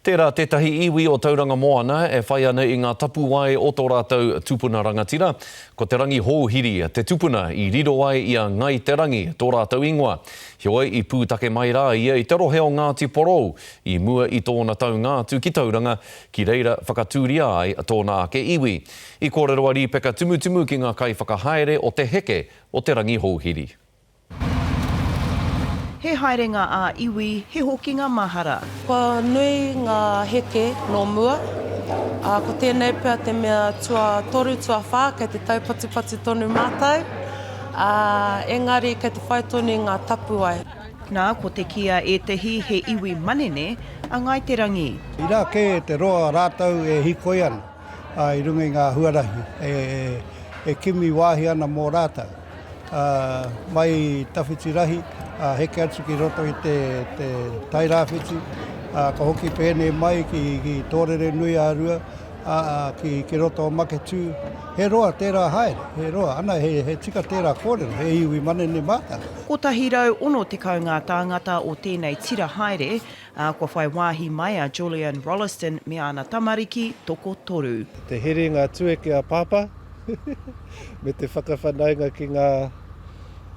Tērā tētahi iwi o Tauranga Moana e whai ana i ngā tapuwae o tō rātou tupuna rangatira. Ko Te Rangihouhiri te tupuna i riro ai i a Ngāi Te Rangi tō rātou ingoa. Heoi, i pūtake mai rā ia i te rohe o Ngāti Porou i mua i tōna taunga atu ki Tauranga, ki reira whakatūria ai tōna ake iwi. I kōrero a Rīpeka Tumutumu ki ngā kaiwhakahaere o te heke o Te Rangihouhiri. He haerenga ā-iwi, he hokinga mahara. Kua nui ngā heke nō mua, ā, ko tēnei pea te mea tuatoru, tuawhā kei te taupatupatu tonu mātou, ā, engari kei te whai tonu i ngā tapuwae. Nā, ko te kī a ētehi he iwi manene a Ngāi Te Rangi. Inā kē te roa rātou e hīkoi ana i runga i ngā huarahi e kimi wāhi ana mō rātou. mai i tawhiti rahi, heke atu ki roto i te tai rāwhiti, ka hoki pēnei mai ki Tōrere-nui-a-Rua, ki roto o Maketū. He roa tērā haere, he roa. Ana, he tika tērā kōrero, he iwi manene mātou. 160 ngā tāngata o tēnei tira haere, ā, kua whai wāhi mai a Julian Rolleston me āna tamariki tokotoru. Te herenga tueke a Pāpā. me te whakawhanaunga ki ngā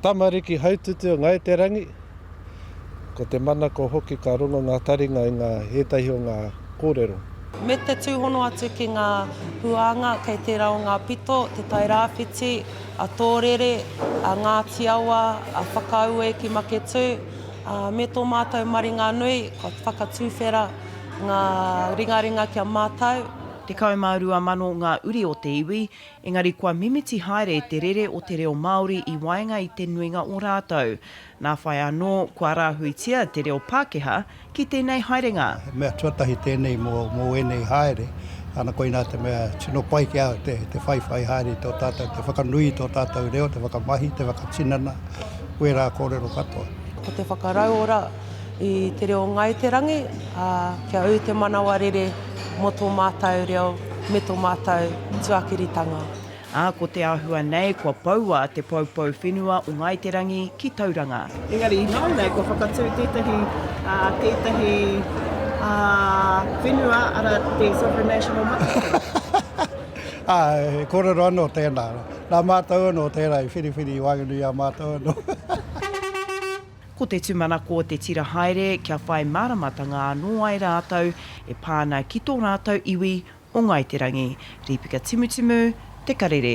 tamariki haututu o Ngāi Te Rangi. Ko te manako hoki ka rongo ngā taringa i ngā ētahi o ngā kōrero. Me te tūhono atu ki ngā huānga kei tērā o ngā pito, Te Tai Rāwhiti, a Tōrere, a Ngāti Awa, a Whakaue ki Maketū, ā, me tō mātou maringanui, kua whakatuwhera ngā ringaringa ki a mātou. 12,000 ngā uri o te iwi, engari kua mimiti haere te rere o te reo Māori i waenga i te nuinga o rātou. Nā whai anō, kua rāhuitia te reo Pākehā ki tēnei haerenga. He mea tuatahi tēnei mō ēnei haere, ana koinā te mea tino pai ki a au te whaiwhai haere i tō tātou, te whakanui i tō tātou reo, te whakamahi, te whakatinana, wērā kōrero katoa. Ko te whakarauora i te reo Ngāi Te Rangi, ā, kia ū te manawa rere mō tō mātou reo me tō mātou tuakiritanga. Ā, ko te āhua nei kua poua te poupou whenua o Ngāi Te Rangi ki Tauranga. Engari ināianei kua whakatū tētahi, ā, tētahi, ā, whenua, arā, te Sovereign Nation o Maketū. Ā, he kōrero anō tēnā. Nā mātou anō tērā i whiriwhiri i waenganui i a mātou anō. Ko te tūmanako o te tira haere kia whai māramatanga anō ai rātou e pā ana ki tō rātou iwi o Ngāi Te Rangi. Rīpeka Timutimu, Te Karere.